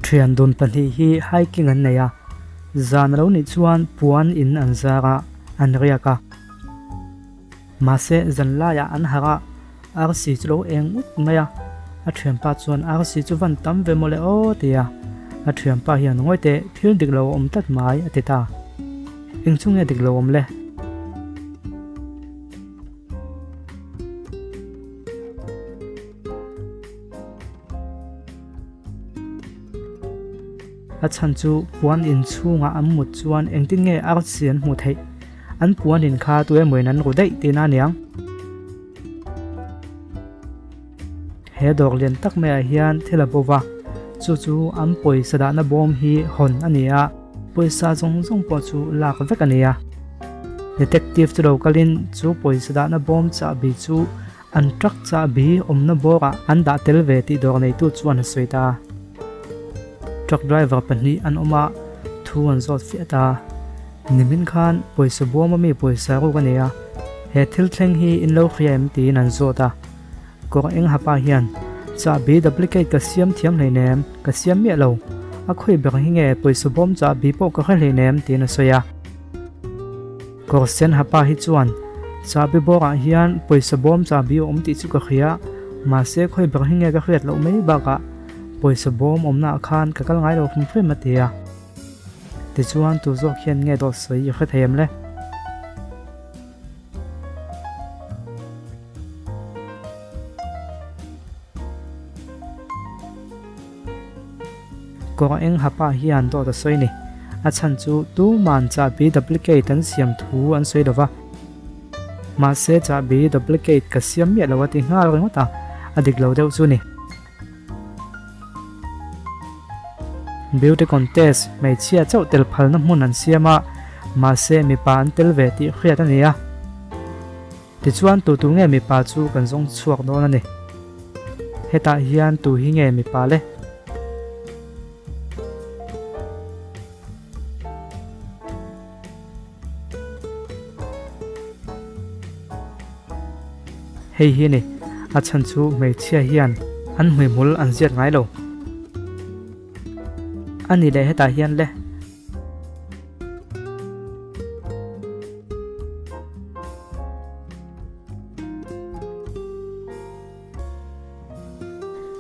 Thian dun pahnih hi hiking an nei a, zan a lo nih chuan puan in an zar a, an riak a. Mahse zan laiah an harh a, arsi chu lo eng ut mai a, a thianpa chuan arsi chu van tam ve mawle aw ti a, a thianpa hian ngawi teh thil dik lo a awm tlat mai a ti ta. Eng chu nge dik lo awm le? A chhan chu puan in chhungah an mut chuan engtin nge arsi an hmuh theih? An puan in kha tu emawin an ru daih tihna a niang. He dawr lian tak maiah hian thil a bo va, chu chu an pawisa dahna bawm hi hawn a ni a, pawisa zawng zawng pawh chu lak vek a ni a. Detective chu lo kalin chu pawisa dahna bawm chahbi chu An truck chahbi awmna bawrah an dah tel ve tih dawr neitu chuan a sawi ta. Truck driver pahnih an awm a, thu an zawt fiah ta. Nimin khan pawisa buama mi pawisa ruk a nei a, he thil thleng hi in lo hria em tiin an zawt a. Kawr eng hapa hian, Chahbi duplicate ka siam thiam hleinem, ka siam miah lo. A khawi ber hi nge pawisa bawm chahbi pawh ka hre hleinem tiin a sawi a. Kawr sen hapa hi chuan chahbi bawrah hian pawisa bawm chahbi a awm tih chu ka hria, mahse khawi ber hi nge ka hriat loh mai bakah pawisa bawm awmnaah khan ka kal ngai lo hrim hrim a ti a. Tichuan tu zawk hian nge dawt sawi i hre thei em le? Kawr eng hapa hian dawt a sawi ni. A chhan chu tuman chahbi duplicate an siam thu an sawi lova. Mahse chahbi duplicate ka siam miah lo a ti nghal ringawt a, a dik lo deuh chu ni. Beauty contest hmeichhia chauh tel phalna hmun an siam a, mahse mipa an tel ve tih hriat a ni a. Tichuan tu tu nge mipa chu kan zawng chhuak dawn a ni. Hetah hian tu hi nge mipa le? Hei hi ni, a chhan chu hmeichhia hian an hmuihmul an ziat ngai lo. A ni leh hetah hian le.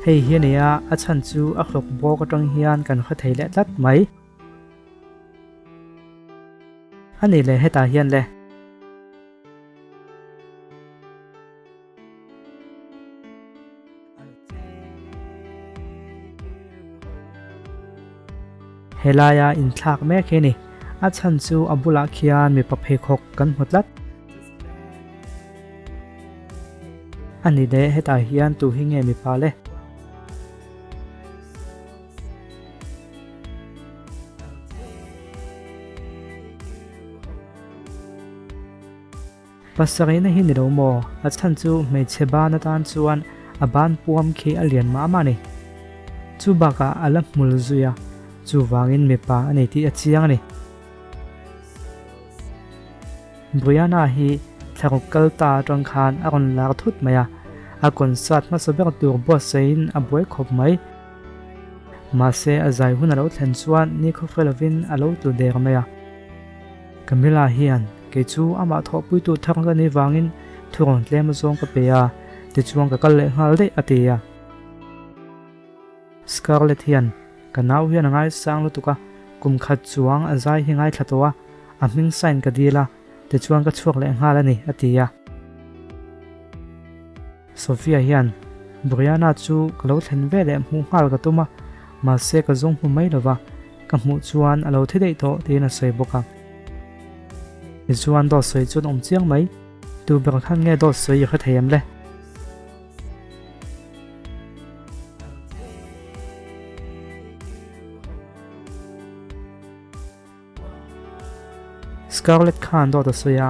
Hei hi a ni a, a chhan chu a hlawk bawk atang hian kan hre thei leh tlat mai. A ni leh hetah hian le. Helaia inthlak mek hi a ni. A chhan chu a bulah khian mipa pheikhawk kan hmu tlat. A ni leh hetah hian tu hi nge mipa le? Pasarihna hi ni lo maw? A chhan chu hmeichhe ban atan chuan a ban puam khi a lian mah mah a ni. Chu bakah a la hmul zui a, chuvangin mipa a nei tih a chiang a ni. Brianna hi thlaruk kal ta atang khan a rawn lar thut mai a, a concert hmasa ber tur buatsaihin a buai khawp mai. Mahse a zai hun a lo thlen chuan ni khawhre lovin a lo tlu der mai a. Camilla hian kei chu amah thawhpuitu thar ka nih vangin thurawn tlem azawng ka pe a, tichuan ka kal leh nghal daih a ti a. Scarlett hian ka nau hian a ngaisang lutuk a, kum khat chuang a zai hi ngaithla tawh a, a hming sign ka dil a, tichuan ka chhuak leh nghal a ni a ti a. Sophia hian Brianna chu ka lo thlen ve leh hmuh nghal ka tum a, mahse ka zawng hmu mai lova, ka hmuh chuan a lo thi daih tawh tiin a sawi bawk a. Tichuan dawt sawi chuan awm chiang mai, tu ber khan nge dawt sawi i hre thei em le? Scarlett khan dawt a sawi a,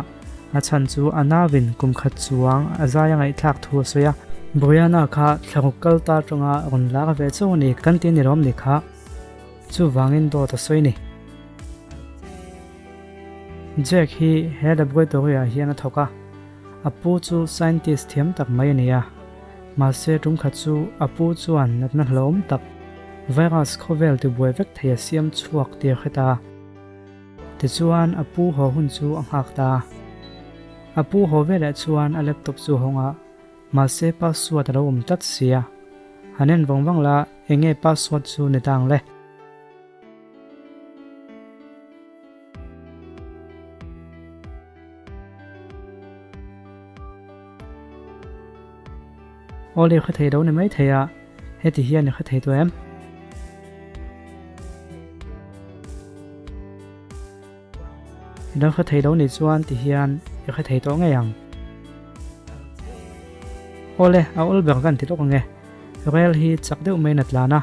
a chhan chu a nauvin kum khat chuang a zai a ngaihthlak thu a sawi a. Brianna kha thlaruk kal ta atanga rawn lar ve chauh a ni kan ti a ni lawm ni kha? Chuvangin dawt a sawi ni. Jack hi he laboratory ah hian a thawk a, a pu chu scientist thiam tak mai a ni a. Mahse tum khat chu a pu chuan natna hlauhawm tak Virus khawvel tibuai vek thei a siam chhuak tih a hre ta. Tichuan a pu haw hun chu a nghak ta. A pu haw veleh chuan a laptop chu a hawng a, mahse password a lo awm tlat sia. Han en vang vang la, eng nge password chu ni tang le? Awle hre thei lo ni mai thei a, heti hian i hre thei tawh em? I lo hre thei lo ni chuan ti hian i hre thei tawh ngei ang. Awle, a awl ber kan ti lawk ang e. Rel hi chak deuh maiin a tlan a,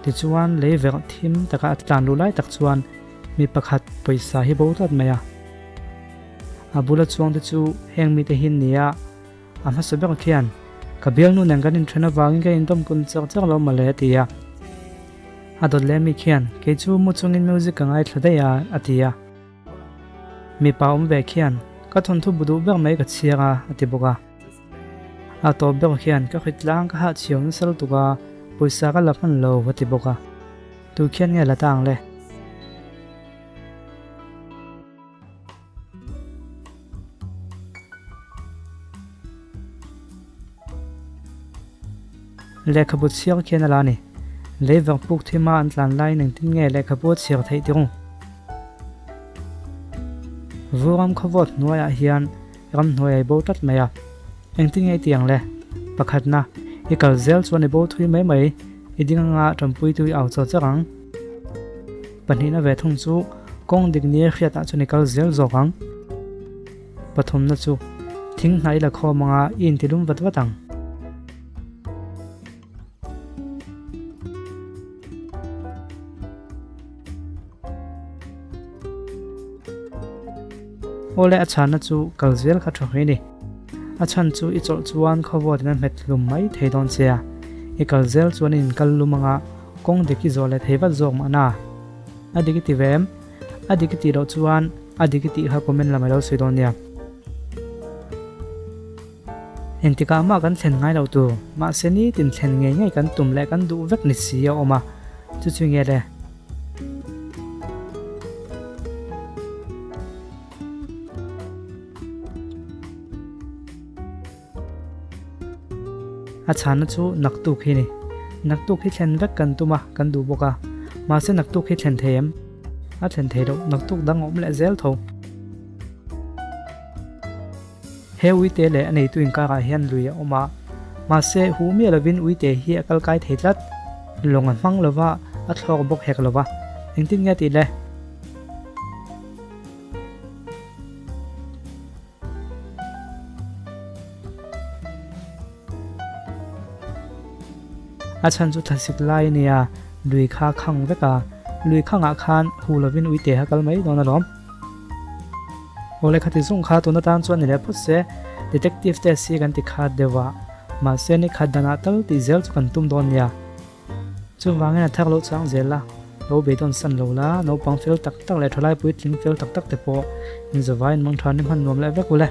tichuan lei verh thim taka a tlan luh lai tak chuan mi pakhat pawisa hi bo tlat mai a. A bula chuangte chu heng mite hi an ni a, A hmasa ber khian, Ka bialnu nen kan inthen avangin ka indawm kun chak chak lo mawle a ti a. A dawt leh mi khian, Kei chu mu chungin music ka ngaithla daih a, a ti a. Mipa awm ve khian, Ka thawnthu bu duh ber mai ka chhiar a, a ti bawk a. A tawp ber khian, Ka hritlang ka hahchhiau nasa lutuk a, pawisa ka la hman lo, a ti bawk a. Tu khian nge la ta ang le? Lehkhabu chhiar khian a la ni. Leiverh puk thima an tlan laiin engtin nge lehkhabu a chhiar theih tirung? Vuram khawvawt hnuaiah hian ramhnuai a i bo tlat mai a. Engtin nge i ti ang le? Pakhatna, i kal zel chuan i bo thui mai mai, i ding anga tanpuitu i au chawt chawt ang. Pahnihna ve thung chu kawng dik nia hriatah chuan i kal zel zawk ang. Pathumna chu thing hnah i la khawm anga i intilum vat vat ang. Awle a chhanna chu kal zel kha tha hle ni. A chhan chu i chawlh chuan khawvawtin a hmet hlum mai thei dawn che a, i kal zel chuan i inkal lum anga kawng dik i zawh leh thei vat zawk mahna. A dik i ti ve em? A dik i tih loh chuan a dik i tih kha comment lam a lo sawi dawn nia. Engtikah mah kan thlen ngai lo tur, mahse nitin thlen ngei ngei kan tum leh kan duh vek ni si a awm a, chu chu nge le? A chhanna chu naktuk hi ni. Naktuk hi thlen vek kan tum a, kan duh bawk a. Mahse naktuk hi thlen thei em? A thlen thei loh, naktuk dang a awm leh zel tho. He uite leh a neitu inkarah hian lui a awm a, mahse hu miah lovin uite hi a kal kai thei tlat. Lawng a hmang lova, a thlawk bawk hek lova. Engtin nge tih le? A chhan chu thlasik lai a nia, lui kha khang vek a, lui khangah khan hu lovin uite kha kal mai dawn alawm. Awle khati zung kha tun atan chuan ni leh phawt se, detective test hi kan ti khat deuh a, mahse ni khat danah tal tih zel chu kan tum dawn nia. Chuvangin a thak loh chang zel a, lo beidawn san lo la, naupang fel tak tak leh thalai puitling fel tak tak te pawh inzawvaiin mangtha ni hman nuam leh vek u le.